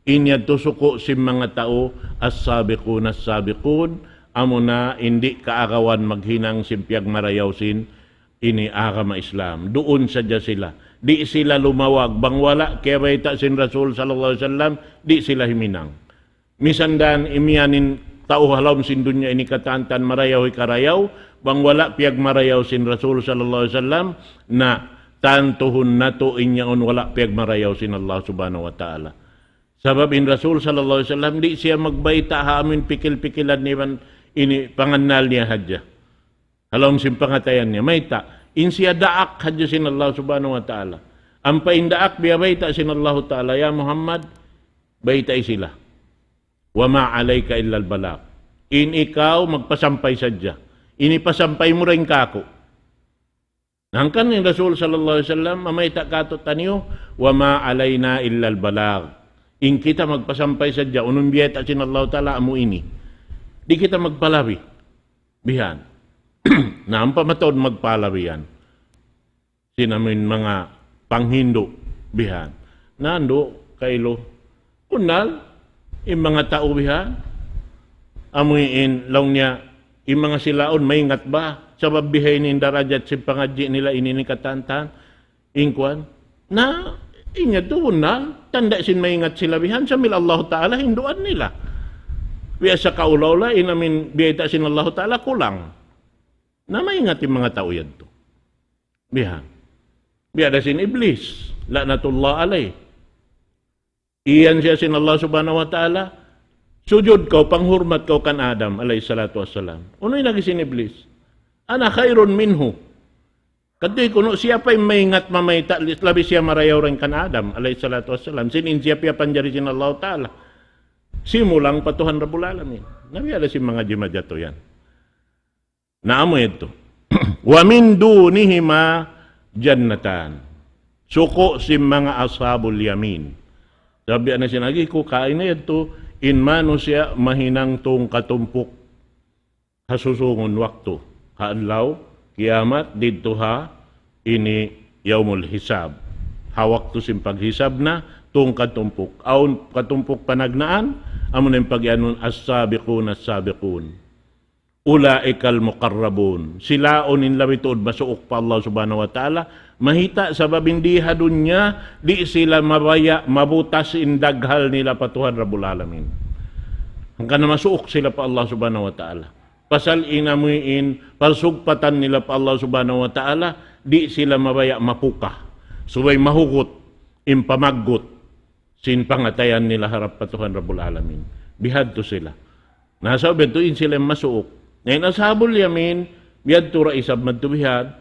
in yadtu suku' sin manga tau, السابقون السابقون, amuna in di' kaagawan maghinang sin piyagmarayaw sin ini agama Islam. Duun sadja sila. Di' sila lumawag. Bang wala' kiyabayta' sin Rasul sallallahu alayhi wasallam, di' sila himinang. Misan da imiyan in tau ha lawm sin dunya ini katan-katan marayaw hikarayaw, bang wala' piyagmarayaw sin Rasul sallallahu alayhi wasallam, na tantuhun natu' in yaun wala' piyagmarayaw sin Allah Subhanahu wa Ta'ala. Sabab in Rasul sallallahu alayhi wasallam, di' siya magbayta' ha amin pikil-pikilan iban ini pangannal niya hadja. Ha lawm sin pangatayan niya, mayta', in siya daak hadja sin Allah Subhanahu wa Ta'ala. Ampa in daak biyabayta' sin Allah Ta'ala, ya Muhammad, baytai sila. وما عليك إلا البلاغ. In ikaw magpasampay sadja. In ipasampay mu dayn kāku'. Hangkan in Rasul sallallahu alayhi wasallam, mamayta' kātu'niyu, وما علينا إلا البلاغ. In kita magpasampay sadja, unu in biyayta' sin Allah Ta'ala amu ini. Di' kita magpalabi. Bihan. Na ampa mataud magpalabi yan. Sin amin manga panghindu' bihan. Na andu' kailu. Bunnal, in manga tau bihan. Amu in laung niya, in manga silaun maingat ba? Sabab bihaini in darajat sin pangadji' nila ini, ini katan-katan. In kuwan. Na, in yadtu bunnal, tanda' sin maingat sila bihan, sambil Allah Ta'ala hinduan nila. Biya' sa kaula-ula, in amin biyayta' sin Allah Ta'ala kulang. Na maingat in manga tau yadtu. Bihan. Biya' da sin Iblis, la'natullah alayh. Iyan siya sin Allah Subhanahu wa Ta'ala, sujud kaw, panghurmat kaw kan Adam, alayhi salatu wassalam. Unu in agi sin Iblis? أنا خير منه. Kadtu kunu' siya pa in maingat mamayta', labi siya marayaw dayn kan Adam, alayhi salatu wassalam. Sin in siya piyapanjari sin Allah Ta'ala. Simulang pa Tuhan Rabbul Alamin. Na biya' da sin manga jimajatu yan. Na amu yadtu. ومن دونهما جنتان. Suku' sin manga ashabul yamin. Sabi na sin agi ku kaina yadtu, in manusiya' mahinang tungka tumpuk. Ha susungun waktu. Ha adlaw kiyamat didtu ha ini yawmul hisab. Ha waktu sin paghisab na tungka tumpuk. Awn katumpuk panagnaan, amu na in pagiyanun as-sabiqun as-sabiqun. أولئك المقربون. Sila yaun in labi tuud masuuk pa Allah Subhanahu wa Ta'ala. Mahita' sabab in di ha dunya, di' sila mabaya' mabutas in daghal nila pa Tuhan Rabbul Alamin. Hangkan na masuuk sila pa Allah Subhanahu wa Ta'ala. Pasal in amu in parsugpatan nila pa Allah Subhanahu wa Ta'ala, di' sila mabaya' mapuka. Subay mahugut, in pamaggut. sin pangatayan nila harap pa Tuhan Rabbul Alamin. Bihadtu sila. Na, sa' biyadtu in sila masuuk. Na in Ashabul Yamin, biyadtu ra isab madtu bihad,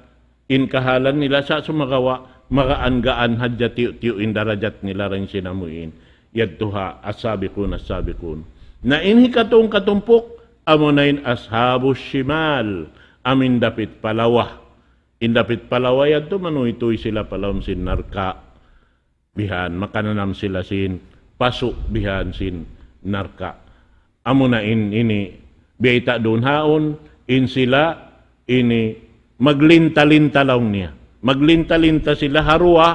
in kahalan nila sa' sumagawa', magaan-gaan hadja tiyu'-tiyu' in darajat nila dayn sin amuin. Yadtu ha, as-sabiqun, as-sabiqun. Na in hikatung katumpuk, amuna in Ashabus Shimal, amuin dapit pa lawa. In dapit pa lawa yadtu manuytuy sila pa lawm sin narka'. Bihan, makananam sila sin pasu' bihan sin narka'. Amuna in, ini, biyayta' duun haun, in sila, ini, maglinta-linta laung niya. Maglinta-linta sila ha duwa,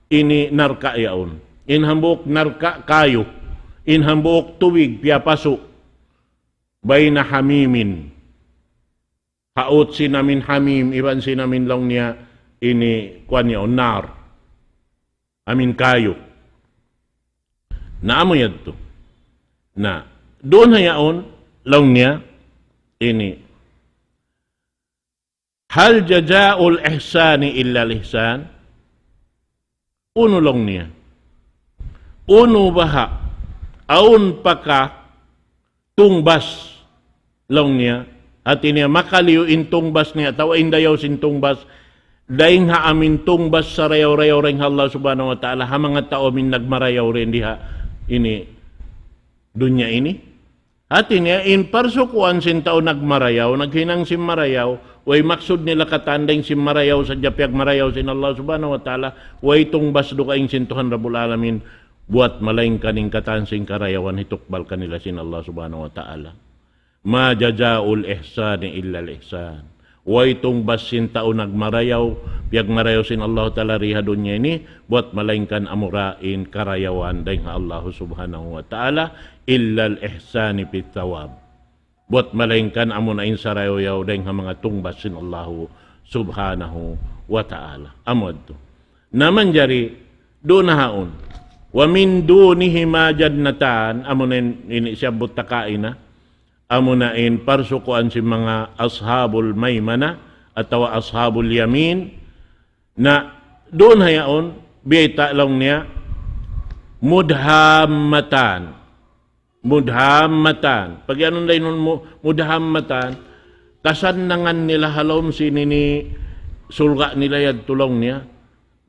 ini narka' yaun. In hambuuk narka' kayu, in hambuuk tubig piyapasu'. Bayna hamimin. Haut sin amuin hamim, iban sin amuin laung niya, ini kuwan yaun, nar. Amuin kayu. Na amu yadtu. Na, duun ha yaun, laung niya, ini. هل جزاء الإحسان إلا الإحسان؟ Unu laung niya. Unu baha'. Awn pa ka tungbas laung niya. Hati niya makaliyu in tungbas niya, atawa in dayaw sin tungbas. Dayng ha amuin tungbas sarayaw-rayaw dayng ha Allah Subhanahu wa Ta'ala, ha manga tau amuin nagmarayaw dayn di ha ini dunya ini. Hati niya, in parsukuan sin tau nagmarayaw, naghinang sin marayaw, way maksud nila katan dayng sin marayaw sadja piyagmarayaw sin Allah Subhanahu wa Ta'ala, way tungbas dugaing sin Tuhan Rabbul Alamin, buwat malaingkan in katan sin karayawan hitukbal kanila sin Allah Subhanahu wa Ta'ala. ما جزاء الإحسان إلا الإحسان. Way tungbas sin tau nagmarayaw, piyagmarayaw sin Allah Ta'ala di ha dunya ini, buwat malaingkan amura in karayawan dayng ha Allah Subhanahu wa Ta'ala, إلا الإحسان في الثواب. Buwat malaingkan amuna in sarayaw-yaw dayng ha manga tungbas sin Allah Subhanahu wa Ta'ala. Amu yadtu. Na manjari, duun na haun. ومن دونهما جنتان, amuna in, ini siyabbut ta kaina. Amuna in parsukuan sin manga Ashabul Maymana atawa Ashabul Yamin. Na duun ha yaun, biyayta' laung niya, مدهامتان. مدهامتان. Pag-iyanun dayn mu-, مدهامتان, kasannangan nila ha lawm sin ini surga' nila yadtu laung niya.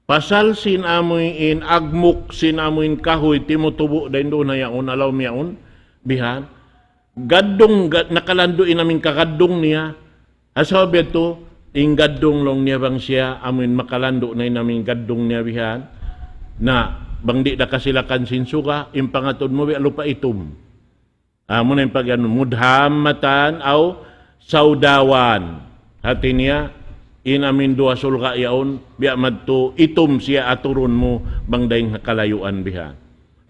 Pasal sin amuin agmuk, sin amuin kahuy, timutubu' dayn duun ha yaun, ha lawm yaun, bihan. Gaddung, ga-, nakalandu' in amuin kagaddung niya. Ha sabab yadtu, in gaddung laung niya bang siya, amuin makalandu' na in amuin gaddung niya bihan. Na, bang di' da kasilakan sin suga, in pangatud mu biya' lupa' itum. Amu na in pag-anu, مدهامتان أو سوداوان. Hati niya, in amuin duwa surga' yaun, biya' madtu itum siya aturun mu bang dayng ha kalayuan bihan.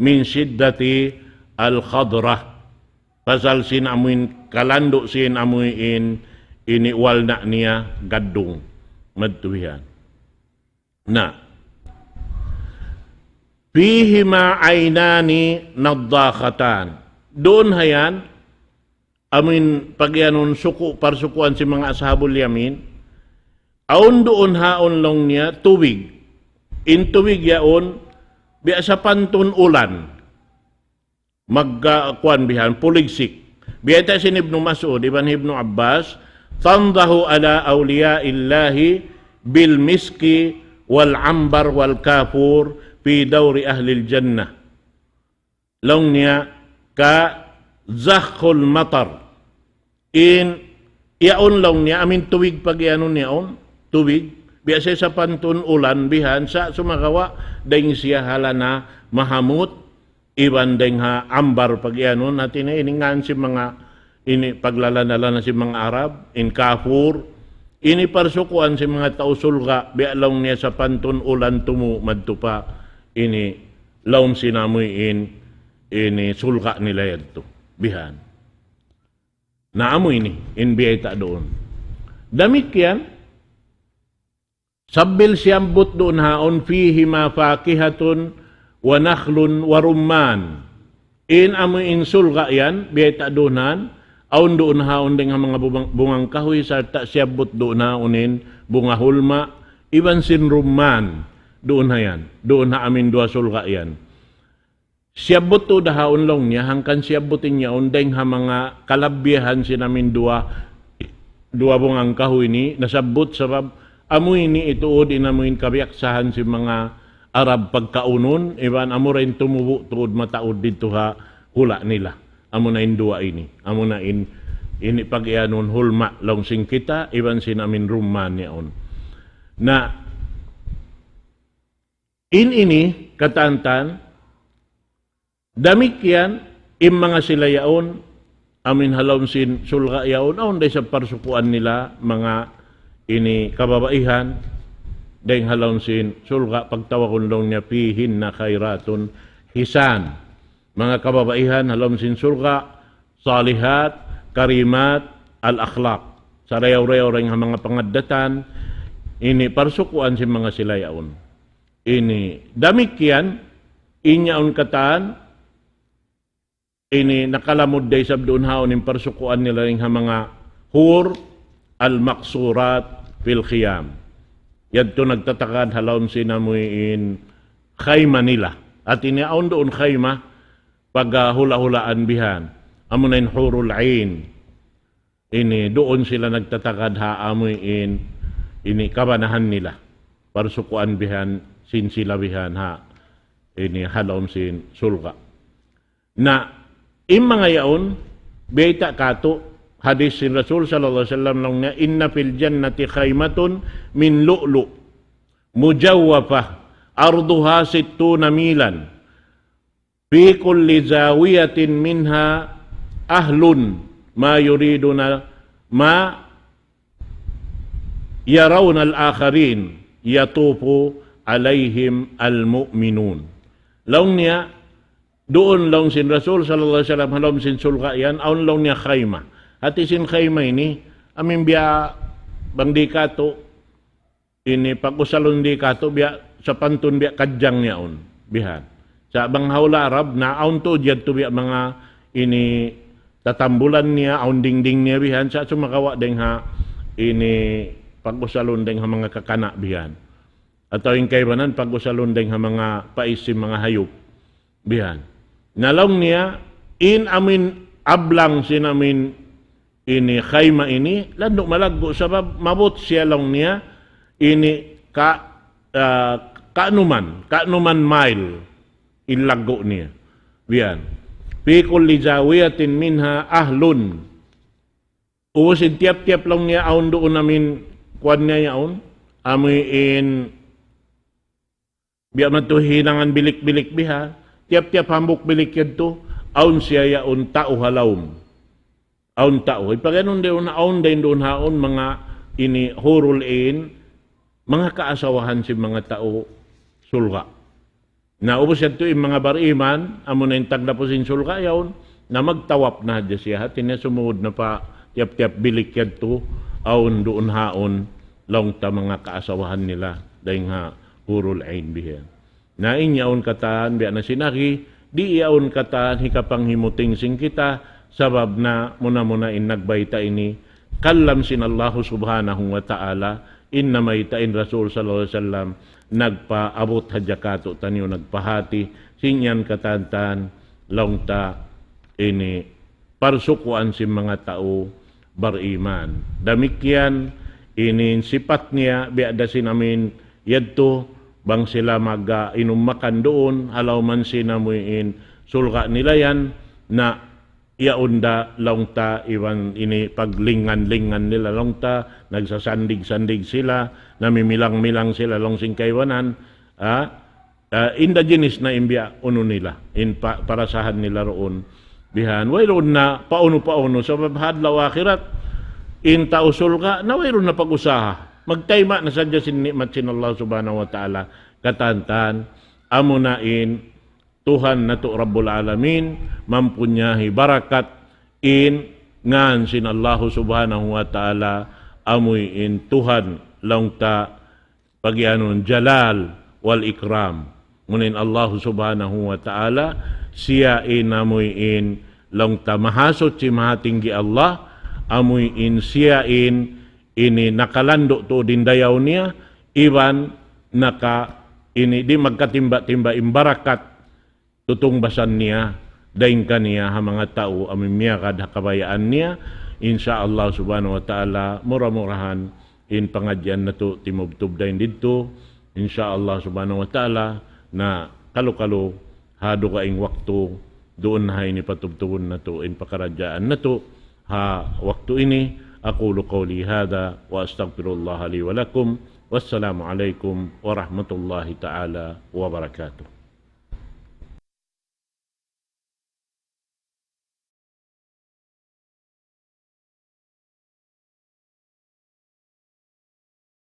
من شدة الخضرة. Pasal sin amuin kalandu' sin amuin ini walna' niya gaddung. Madtu bihan. Na. فيهما عينان نضاختان. Duun ha yan, amuin pag-iyanun suku', parsukuan sin manga Ashabul Yamin, awn duun haun laung niya tubig. In tubig yaun, biya' sapantun ulan. Magka-, kuwan bihan, puligsik. Biyayta' sin Ibnu Mas'ud, iban Ibnu Abbas, تنضح على أولياء الله بالمسك والعنبر والكافور في دور أهل الجنة. Laung niya, كضخ المطر. In, yaun laung niya, amuin tubig pag-iyanun yaun, tubig, biya' siya sapantun ulan bihan, sa' sumagawa', dayng siya ha lana mahamut, iban dayng ha ambar pag-iyanun, hati niya ini ngān sin manga, ini paglalana-lana sin manga Arab, in kafur, ini parsukuan sin manga tau sulga', biya' laung niya sapantun ulan tumu' madtu pa, ini lawm sin amuin, ini sulga' nila yadtu. Bihan. Na amu ini, in biyayta' duun. Damikkiyan, sambil siyabbut duun haun, فيهما فاكهة ونخل ورمان. In amu in sulga' yan, biyayta' duun haun, awn duun haun dayng ha manga bungang, bungang kahuy, sarta' siyabbut duun haun in bunga hulma', iban sin rumman, duun ha yan, duun ha amu in duwa sulga' yan. Siyabbut tuud ha yaun laung niya, hangkan siyabbut in yaun dayng ha manga kalabbihan sin amuin duwa, duwa bungang kahuy ini, nasabbut sabab amu ini ituud in amuin kabiyaksahan sin manga Arab pagkaunun, iban amu ra in tumubu' tuud mataud didtu ha hula' nila. Amu na in duwa ini. Amu na in, ini pag-iyanun hulma laung sin kita, iban sin amuin rumman yaun. Na, in ini, katan-katan, damikkiyan, in manga sila yaun, amuin ha lawm sin surga' yaun, awn da isab parsukuan nila, manga ini kababaihan, dayng ha lawm sin surga' pagtawagun laung niya فيهن خيرات حسان. Manga kababaihan, ha lawm sin surga', salihat, karimat, al-akhlaq. Sarayaw-rayaw dayng ha manga pangaddatan, ini parsukuan sin manga sila yaun. Ini, damikkiyan, in yaun katan, ini nakalamud da isab duun ha yaun in parsukuan nila dayng ha manga hur, المقصورات في الخيام. Yadtu nagtatagad ha lawm sin amuin khayma nila. Hati niya awn duun khayma, pag, ah, hula'-hulaan bihan. Amu na in hurul ain. Ini duun sila nagtatagad ha amuin ini kabanahan nila. Parsukuan bihan sin sila bihan ha ini ha lawm sin surga'. Na, in manga yaun, bayta' katu', hadith sin Rasul sallallahu alayhi wasallam laung niya, إن في الجنة خيمة من لؤلؤ مجوفة عرضها ستون ميلا في كل زاوية منها أهل ما يريدون ما يرون الآخرين يطوف عليهم المؤمنون. Laung niya, duun laung sin Rasul sallallahu alayhi wasallam, ha lawm sin surga' yan, awn laung niya khayma. Hati sin khayma ini, amuin biya' bang di katu', ini pag-usalun di katu', biya' sapantun biya' kadjang yaun, bihan. Sa' bang ha hula' Arab, na awn tuud yadtu biya' manga ini tatambulan niya, awn dingding niya bihan, sa' sumagawa' dayng ha ini pag-usalun dayng ha manga kakana' bihan. Atawa in kaibanan pag-usalun dayng ha manga pais sin manga hayup. Bihan. Na laung niya, in amuin ablang sin amuin ini khayma ini, landu' malaggu' sabab maabut siya laung niya, ini ka, ah, kaanuman, kaanuman mile in laggu' niya. Bihan. في كل زاوية منها أهل. Ubus in tiyap-tiyap laung niya awn duun amuin kuwan niya yaun, amuin biya' madtu hinangan bilik-bilik bihan, tiyap-tiyap hambuuk bilik yadtu, awn siya yaun tau ha lawm. Awn tau. Hipag-iyanun duun, awn dayn duun ha yaun manga ini hurul ain, manga kaasawahan sin manga tau surga'. Na ubus yadtu in manga bariman, amu na in tagdapu sin surga' yaun, na magtawaf na hadja siya, hati niya sumud na pa tiyap-tiyap bilik yadtu, awn duun ha yaun, laung ta manga kaasawahan nila, dayng ha hurul ain bihan. Na in yaun katan, biya' na sin agi, di' yaun katan hikapanghimuting sin kita, sabab na muna-muna in nagbayta' ini, kalam sin Allahu subhanahu wa ta'ala, in namayta' in Rasul sallallahu alayhi wasallam, nagpaabut hadja katu'taniyu, nagpahāti, sin yan katan-katan, laung ta ini, parsukuan sin manga tau bariman. Damikkiyan, ini in sipat niya, biya' da sin amuin yadtu, bang sila mag-, ah, inum makan duun, ha lawm sin amuin surga' nila yan, na yaun da laung ta iban ini paglingan-lingan nila laung ta, nagsasandig-sandig sila, namimilang-milang sila laung sin kaibanan, ah, ah, in da jinis na in biya' unu nila, in pa-, parasahan nila duun. Bihan, wayruun na paunu-paunu, sabab ha adlaw akhirat, in tau surga', na wayruun na pag-usaha. Magtayma' na sadja sin ni'mat sin Allah subhanahu wa ta'ala, katan-katan, amu na in Tuhan natu' Rabbul Alamin, mampunyahi barakat in ngān sin Allahu Subhanahu wa Ta'ala, amuin Tuhan laung ta pagiyanun Jalal wal Ikram. Munin Allahu Subhanahu wa Ta'ala, siya in amuin laung ta Mahasuchi Mahatinggi Allah, amuin siya in ini nakalandu' tuud in dayaw niya, iban naka ini di' magkatimba-timba in barakat tutungbasan niya, dayn kaniya ha manga tau amu in miyagad ha kabayaan niya. Insya Allah subhanahu wa ta'ala, mura-murahan in pangadjian natu' timubtub dayn didtu. Insya Allah subhanahu wa ta'ala, na kalu-kalu ha dugaing waktu, duun na ha ini patubtubun natu' in pakaradjaan natu' ha waktu ini. أقول قولي هذا وأستغفر الله لي ولكم. والسلام عليكم ورحمة الله تعالى وبركاته.